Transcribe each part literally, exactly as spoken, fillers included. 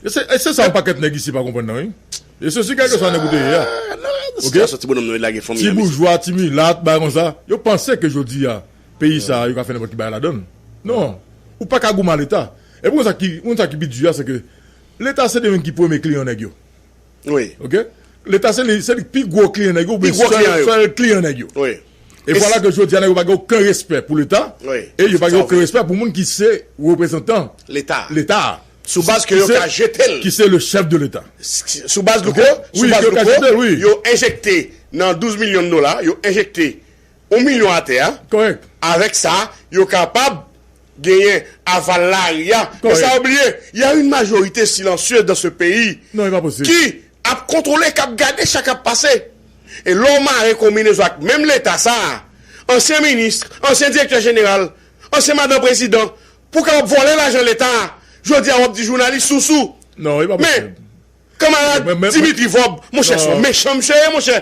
E se, e se sa yon pakèt nèg isi pa konprann nan, wi. E se si kèlkeswa nèg ou te ye a. Ok? Ti boujwa, ti milat, bagay konsa. Yo panse ke jodi a, peyi sa, yo ka fè nenpòt ki bagay ladan l. Non. Ou pa ka goumen a Leta. E pou konsa ki, pou konsa ki pi di a, se ke Leta se li menm ki premye kliyan nèg yo. Wi. Ok? Leta se li, se li ki pi gwo kliyan nèg yo, oubyen sèl kliyan nèg yo. Wi. E vwala ke jodi a nèg yo pa gen okenn respè pou Leta, e yo pa gen okenn respè pou moun ki se reprezantan Leta. Leta. Sou baz ke yo ka jete l. Ki se le chèf de Leta. Sou baz Louko, sou baz Louko, yo enjekte nan douz milyon dola, yo enjekte yon milyon atè a. Kòrèk. Avèk sa, yo kapab genyen aval lari a. Men sa yo bliye, y a une majorité silencieuse dans ce pays ki ap kontwole, k ap gade sa k ap pase. E lè w mare konbinezon ak menm Leta sa a, ansyen minis, ansyen direktè jeneral, ansyen madan prezidan, pou w kapab vòlè lajan Leta a, jodi a w ap di jounalis sousou. Men, kanmarad Dimitri Vòb, monchè, se yon mechan misye ye, monchè.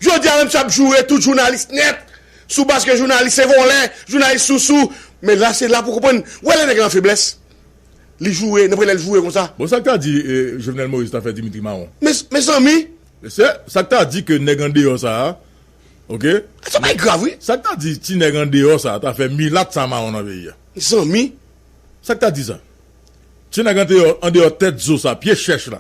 Jodi a, menm si w ap joure tout jounalis nèt, sou baz ke jounalis se vòlè, jounalis sousou, men la, se la pou w konprann. W wè lè nèg la an feblès. Li joure, nan prelè l joure konsa. Bon, sa k ta di, eh, Jovenel Moïse ta fè Dimitri mawon? Mes, mezanmi! Se sa k ta di ke nèg andeyò sa a, ok? Sa pa grav, wi. Sa k ta di ti nèg andeyò sa a ta fè milat sa mawon nan peyi a? Mezanmi! Sa k ta di sa? Ti nèg andeyò, andeyò tèt zo sa, pye chèch la.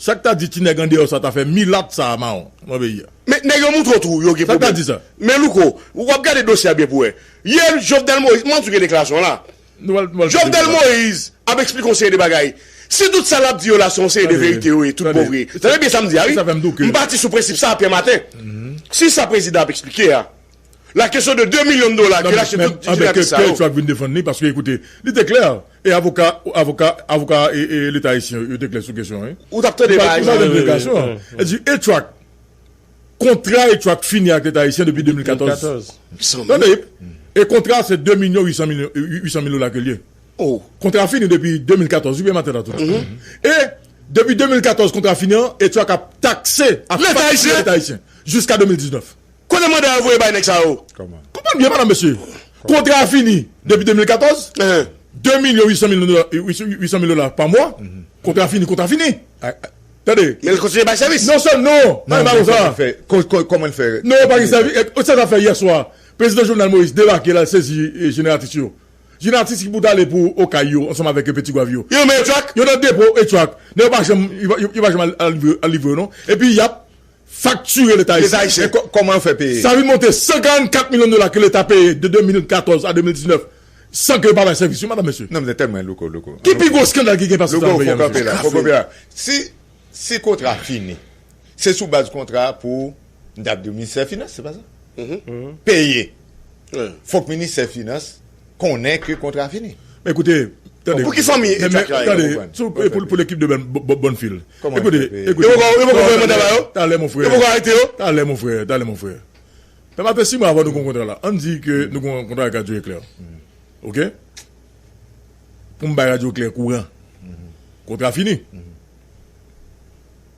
Sa k ta di ti nèg andeyò sa ta fè milat sa mawon nan peyi a? Men nèg yo moutre w tou, yo gen pwoblèm. Sa k ta di sa? Men Louko, w ap gade dosye a byen pou wè. Yè Jovenel Moïse, mwen di w gen deklarasyon la. Jovenel Moïse ap eksplike yon seri de bagay. Si tout sa l ap di yo la se yon seri de verite yo ye, tout bon vre. Tande byen sa m di a, wi. M pati sou prensip sa a, Pyè Maten. Si sa prezidan ap eksplike a, la kesyon de de milyon dola ke l achte tout ti jounalis sa yo. Ke Etrak vin defann li, paske, ekoute, li te klè. E avoka, avoka, avoka e, e Leta ayisyen yo, yo te klè sou kesyon an, wi. Ou t ap tande bagay sa yo. E di, Etrak, kontra Etrak fini ak Leta ayisyen depi de mil katòz. Tande, e kontra se de milyon uit san mil, uit san mil dola ke l ye. Kontra fini depi de mil katòz, wi, Pyè Maten la tou. E depi de mil katòz, kontra fini an, Etrak ap takse, ap faktire Leta ayisyen jiska de mil diznèf. Kote manda yo voye bay nèg sa yo? Konprann byen, madanm, mesye. Kontra a fini depi de mil katòz. De milyon uit san mil dola, uit san mil dola pa mwa. Kontra fini, kontra fini. Tande. Men l kontinye bay sèvis. Non sèl, non. Nan, nan, konsa. Kòman l fè? Non, pa gen sèvis. E, sa sa fè yè swa. Prezidan Jovenel Moïse debake la, sezi, e, jeneratris yo. Jeneratris ki pou t ale pou Okay yo, ansanm avèk Petit Goâve yo. Yo nan depo Etrak. Nèg yo pa janm, yo pa, yo pa janm al, al livre, al livre yo, non. Epi y ap faktire Leta ayisyen. Leta ayisyen. Kòman yo fè peye? Sa vin monte san karannkat milyon dola ke Leta peye de de mil katòz a de mil diznèf, san ke yo pa bay sèvis yo, madanm, mesye. Non, men tèlman Louko, Louko. Ki pi gwo eskandal ki gen pase sa nan peyi a, mesye? Fò kanpe la. Si, si kontra fini, se sou baz kontra pou, m t ap di w, ministè finans, se pa sa? Peye. Fòk ministè finans konnen ke kontra fini. Men ekoute, tande. Pou ki fanmi Etrak la ye? Tande, pou, pou, pou lekip de Bòn, Bòn, Bòn Fil. Ekoute, ekoute. Yo poko, yo poko voye manda ba yo? Talè, mon frè. Yo poko arete yo? Talè, mon frè, talè, mon frè. Pè Maten, si mwa avan nou gon kontra la, ann di ke nou gon kontra ak Radyo Eklè. Ok? Pou m bay Radyo Eklè kouran. Kontra fini.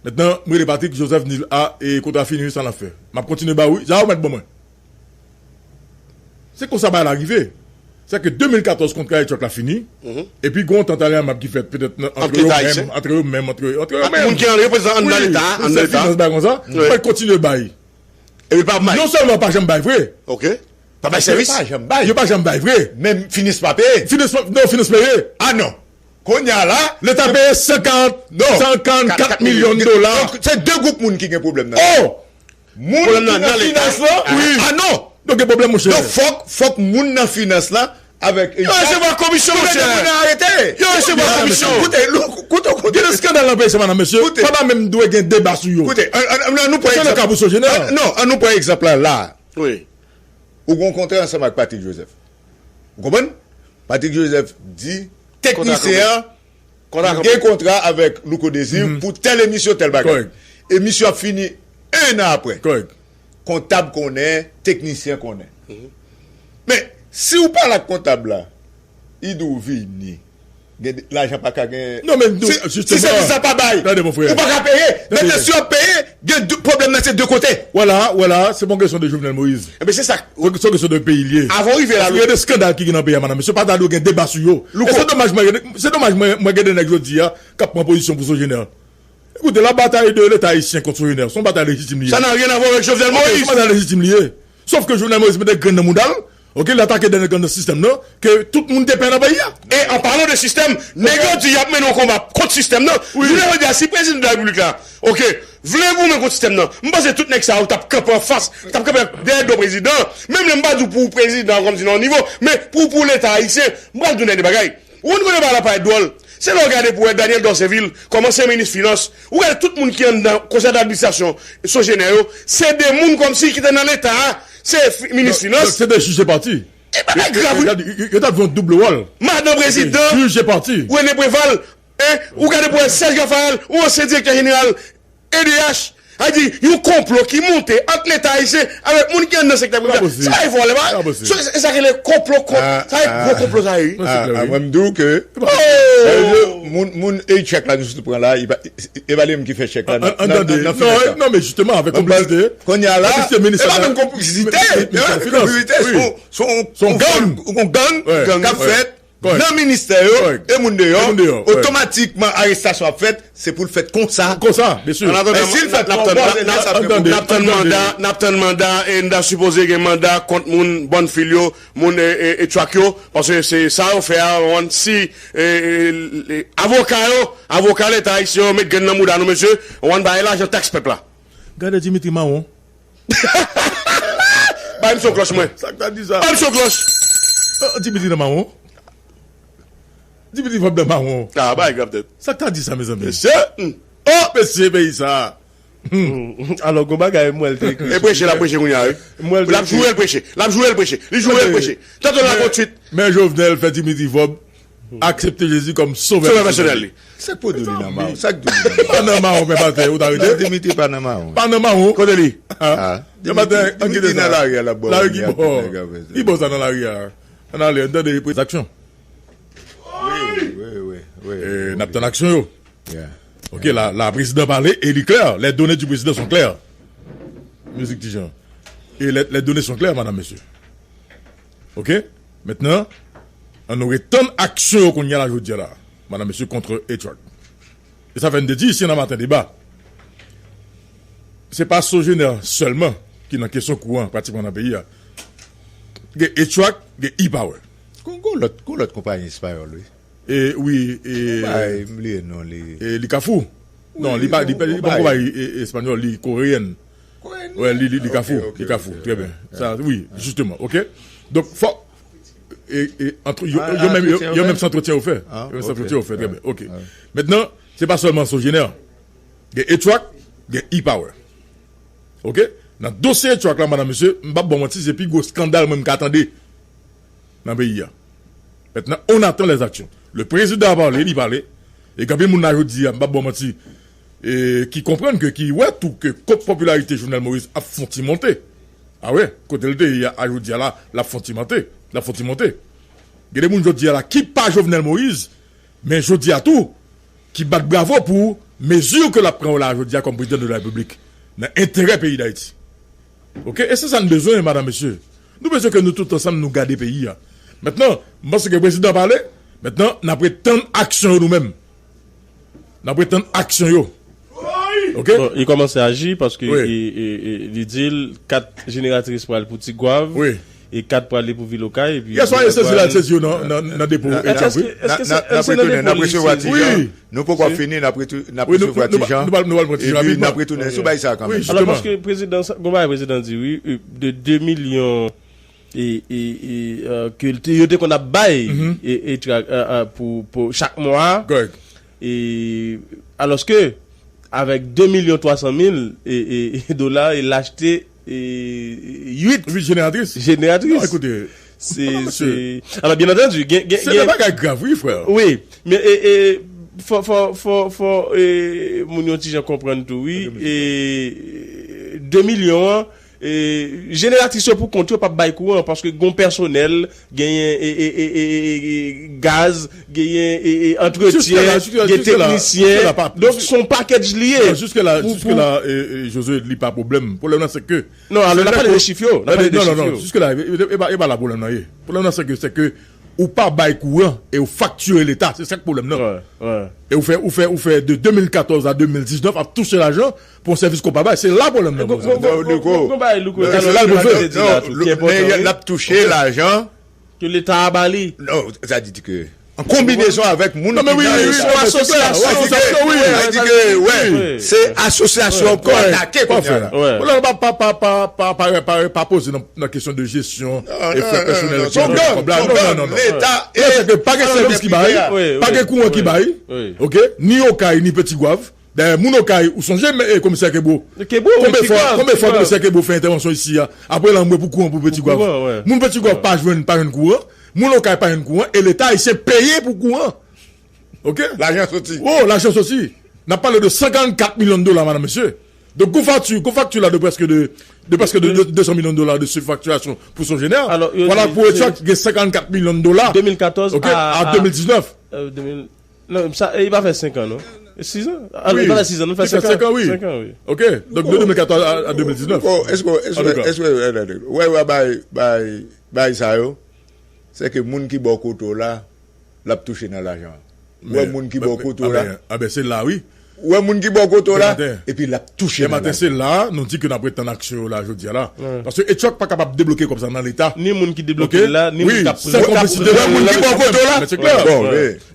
Mentnan, m rele Patrick Joseph, m di l, a, e kontra fini, wi, sa n ap fè? M ap kontinye ba w, wi, sa ou mèt ban mwen. Se konsa bagay la rive. Se ke de mil katòz kontra Etrak la fini, epi gon antant ale anmab ki fèt petèt nan, antre yo menm, antre yo menm, antre, antre yo menm. Ak moun ki an reprezantan anndan Leta, anndan Leta. Finans, bagay konsa, mwen kontinye bay. Epi pa bay. Non sèlman pa janm bay vre. Ok. Pa bay sèvis? Yo pa janm bay. Yo pa janm bay vre. Men finans pa peye? Finans pa, non, finans peye. A non. Kounye a la, Leta peye san karant, non, san karannkat milyon dola. Donk, se de gwoup moun ki gen pwoblèm nan. Oh! Moun ki nan finans lan, wi. A non! Donk, gen pwoblèm, monchè. Donk, fòk, fòk moun nan finans lan avèk Yo resevwa komisyon, monchè. Yo resevwa komisyon. Koute, koute, koute. Gen eskandal nan peyi sa, madanm, mesye. Koute. Papa menm dwe gen deba sou yo. Koute, an, an, an nou pran egzanp. Se le ka pou Sogener. An, non, an nou pran egzap la, la. Wi. Ou gen yon kontra ansanm ak Patrick Joseph. Ou konprann? Patrick Joseph di teknisyen an, kontra kanpe. Kontra kanpe. Ou gen kontra avèk Louko Désir pou tèl emisyon, tèl bagay. Kòrèk. Emisyon ap fini en an apre. Kòrèk. Kontab konnen, teknisyen konnen. Men, si w pale ak kontab la, li di w vini. Gen de, lajan pa ka gen. Non, men, si, si sèvis la pa bay, ou pa ka peye. Mentnan, si w ap peye, Gen de, pwoblèm nan se de kote. Wè la, wè la, se pa yon kesyon de Jovenel Moïse. Enben, se sa. Se yon kesyon de peyi li ye. Avan w rive la, Louko. Gen de eskandal ki gen nan peyi a, madanm mesye, pa ta dwe gen deba sou yo. E se domaj mwen, se domaj mwen, mwen gen de nèg jodi a k ap pran pozisyon pou Sogener. Écoutez, la bataille de l'État haïtien contre Sogener, se yon batay lejitim li ye. Ça n'a rien à voir avec Jovenel Moïse. Se yon batay lejitim li ye. Sòf ke Jovenel Moïse mete grenn nan mouda l, oke, l atake de nèg nan sistèm nan, ke tout moun te pè nan peyi a. E an palan de sistèm, nèg yo di y ap mennen yon konba kont sistèm nan. Jounen jodi a, si prezidan de la repiblik la, oke, vle goumen kont sistèm nan, m panse tout nèg sa yo t ap kanpe anfas, t ap kanpe dèyè do prezidan. Menm lè m pa di w pou prezidan kòmsi nan yon nivo, men pou, pou leta ayisyen, m pral di w de bagay. Ou konn kote bagay la parèt dwòl? Se lè w gade pou wè Daniel Dorcevil kòman se minis finans. Ou gade tout moun ki anndan konsèy d'administrasyon Sogener yo, se de moun kòmsi ki te nan leta a, se minis finans. Se de jij e pati. E bagay grav wi. Yo t ap jwe yon doub wòl. Madan prezidan, jij e pati. René Préval, en, ou gade pou wè Serge Raphaël, yon ansyen direktè jeneral E D H, a di yon konplo ki monte ant leta ayisyen avèk moun ki anndan sektè prive. Se pa vòlè ba. Se sa ki rele konplo kont. Sa e gwo konplo sa ye wi. Mwen m di w ke moun, moun e chèk la nou sot pran la, e pa li menm ki fè chèk la nan, nan, nan finans la. Non, men jisteman avèk konplisite. Kounye a la, e pa menm konplisite. Konplisite, se yon gang k ap fèt nan ministè yo, e moun deyò, otomatikman arestasyon ap fèt, se pou l fèt konsa. Konsa, byen si. E si l fèt twò bò, se lè sa ap gen pwoblèm. N ap tann manda, n ap tann manda, e n ta sipoze gen manda kont moun bòn fil yo, moun e, e, e track yo, paske se sa yo fè a, w konprann, si, e, e, e, avoka yo, avoka leta ayisyen yo met grenn nan mouda nou, mesye, w konprann, bay lajan taks pèp la. Gade Dimitri mawon. Bay m son klòch mwen. Sa k ta di sa? Bay m son klòch. Dimitri nan mawon. Dimitri vòb nan mawon. Ah, bay grav tèt. Sa k ta di sa, mezanmi? Mesye. Oh, mesye, peyi sa. Alò, gon bagay, m wè l te ekri. E preche, l ap preche kounye a, wi. L ap joure, l preche. L ap joure, l preche. Li joure, l preche. Tanto l la konstwit. Men Jovenel fè Dimitri vòb. Aksepte Jezi kòm sovè pèsonèl li. Sa k pou di li nan mawon? Sa k di li nan mawon? Pa nan mawon, men patè, ou ta rete? Non, Dimitri pa nan mawon. Pa nan mawon. Kote li? Dimitri nan lari a, l ap bò. Lari ki bò? Ki bò sa nan lari a? Ann ale, ann tande prezantasyon. Wi, wi, wi, wi. N ap tann aksyon yo. Ok, la, la, prezidan pale e li klè. Les données du président sont claires. Mizik Ti Jan. E les, les données sont claires, madame, monsieur. Ok? Mentnan, ann nou ret tann aksyon yo kounye a la, jodi a la, madame, mesye, contre A-Track. E sa fè n te di isi nan Maten Deba, se pa Sogener sèlman ki nan kesyon kouran pratikman nan peyi a. Gen A-Track, gen E-Power. Gon, gon lòt, gon lòt konpayi espayòl, wi. E, wi, e, bay, m bliye non li. E, li Kafou. Non, li pa, li pa, li pa konpayi, e, espanyòl, li koreyèn. Wè, li, li, li Kafou, li Kafou, trè byen. Sa, wi, jisteman, ok. Donk, fò, e, e, antre, yo, yo menm, yo, yo menm se antretyen yo fè. Yo menm se antretyen yo fè, trè byen, ok. Mentnan, se pa sèlman Sogener. Gen A-Track, gen E-Power. Ok? Nan dosye A-Track la, madam, mesye, m p ap ba w manti, se pi gwo eskandal mwen m ka tande nan peyi a. Mentnan, on attend les actions. Le prezidan a pale, li pale. E gen anpil moun la jodi a, m p ap ba w manti, e ki konprann ke, ki wè tou ke kot popilarite Jovenel Moïse ap fon ti monte. A wi, kote l te ye a, a jodi a la, l ap fon ti monte. L ap fon ti monte. Gen de moun jodi a la ki pa Jovenel Moïse, men jodi a tou, ki bat bravo pou mezi ke l ap pran yo la jodi a kòm prezidan de la repiblik nan enterè peyi Dayiti. Ok? E se sa n bezwen, madam, mesye. Nou bezwen ke nou tout ansanm nou gade peyi a. Mentnan, m panse ke prezidan pale, mentnan, n ap ret tann aksyon yo nou menm. N ap ret tann aksyon yo. Ok? Bon, li kòmanse aji paske li di l kat jeneratris pral pou Tigwav. E kat prale pou Vil Okay, epi yè swa yo sezi la, sezi yo nan, nan, nan depo. N ap retounen, n ap resevwa Ti Jan. Nou poko ap fini, n ap retou-, n ap resevwa Ti Jan. Epi n ap retounen sou bay sa kanmenm. Alò, paske prezidan, gon bagay prezidan di, wi, de de milyon e, e, e, ke yo te konn ap bay e, e, pou, pou chak mwa. E, alòske, avèk de milyon twa san mil e, e, e dola, e l achte e, uit jeneratris. Jeneratris. Non, ekoute, se, se, alò, byen antandi, gen, gen, se de bagay grav, wi, frè. Wi, men, e, e, fò, fò, fò, fò, e, moun yon ti jan konprann tou, wi. E, de milyon an, E, jeneratris yo pou kont yo p ap bay kouran, paske gon pèsonèl, genyen e, e, e, e, e, e, gaz, genyen e, e, antretyen, gen teknisyen. Donk, se yon pakèj li ye. Jiske la, jiske la, e, e, Josué, li pa pwoblèm. Pwoblèm nan, se ke. Non, alò, n ap pale de chif yo. N ap pale de chif yo. Non, non, non, jiske la, e, e, e pa, e pa la pwoblèm nan ye. Pwoblèm nan, se ke, se ke ou pa bay kouran e ou faktire Leta. Se sa k pwoblèm nan. E ou fè, ou fè, ou fè de de mil katòz a de mil diznèf ap touche lajan pou yon sèvis ke w pa bay. Se la pwoblèm nan poze. Gon bagay Louko, se la l poze. L ap touche lajan ke Leta a ba li. Non, sa di ke an konbinezon avèk moun ki nan Leta. Sa di ke, wè, se asosyasyon pou atake kounye a la. Pwoblèm pa, pa, pa, pa, pa, pa, pa, pa poze nan nan kesyon de jesyon e frè pèsonèl ki gen kòb la. Non, non, non, non. Leta e pa gen sèvis ki bay, pa gen kouran ki bay. Ok? Ni Okay, ni Petit Goâve. Dayè, moun Okay, ou sonje, men, e, komisè Kebo. Kebo, wi, konbyen fwa, konbyen fwa komisè Kebo fè entèvansyon isi a? Apre l anmwe pou kouran pou Petit Goâve. Moun Petit Goâve pa jwenn, pa jwenn kouran. Moun Okay pa jwenn kouran. E Leta ayisyen peye pou kouran. Ok? Lajan soti. Oh, lajan soti. N ap pale de senkannkat milyon dola, madam, mesye. Donk, gon fakti, gon fakti la de prèske de, de prèske de, de de san milyon dola de sifaktirasyon pou Sogener. Vwala, pou Etchak, gen senkannkat milyon dola. De mil katòz a de mil diznèf. Non, sa, e, li pa fè senk an, non. E sis an? A, non, li pa fè sis an, non, li fè senk an. Senk an, wi. Ok? Donk, de de mil katòz a, a de mil diznèf. Èske, èske, èske, wè, wè, bay, bay, bay sa yo, se ke moun ki bò kote w la, l ap touche nan lajan an. Ou wè moun ki bò kote w la. Anben, se la, wi. Ou wè moun ki bò kote w la, epi l ap touche nan lajan an. Maten, se la, nou di ke n ap ret tann aksyon yo la, jodi a la. Paske Etchak pa kapab debloke kòb sa nan Leta. Ni moun ki debloke l la, ni moun k ap pran. Ou wè moun ki bò kote w la. Men se klè.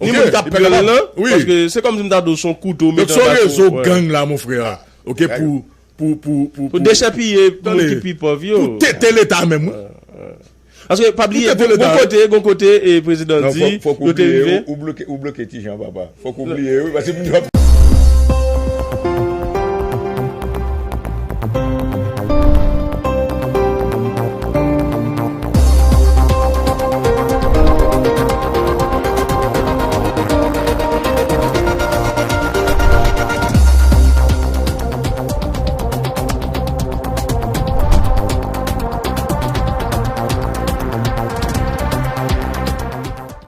Ni moun k ap pran l lan, paske se kòmsi m ta di w se yon kouto ou mete anba kou. Donk, se yon rezo gang la, mon frè. Ok, pou, pou, pou, pou, pou dechèpiye moun ki pi pòv yo. Pou tete Leta menm, wi. Paske, pa bliye, gon kote, gon kote, e prezidan di, yo te rive. Ou bloke, ou bloke ti jan, papa. Fòk ou bliye, wi, paske moun yo ap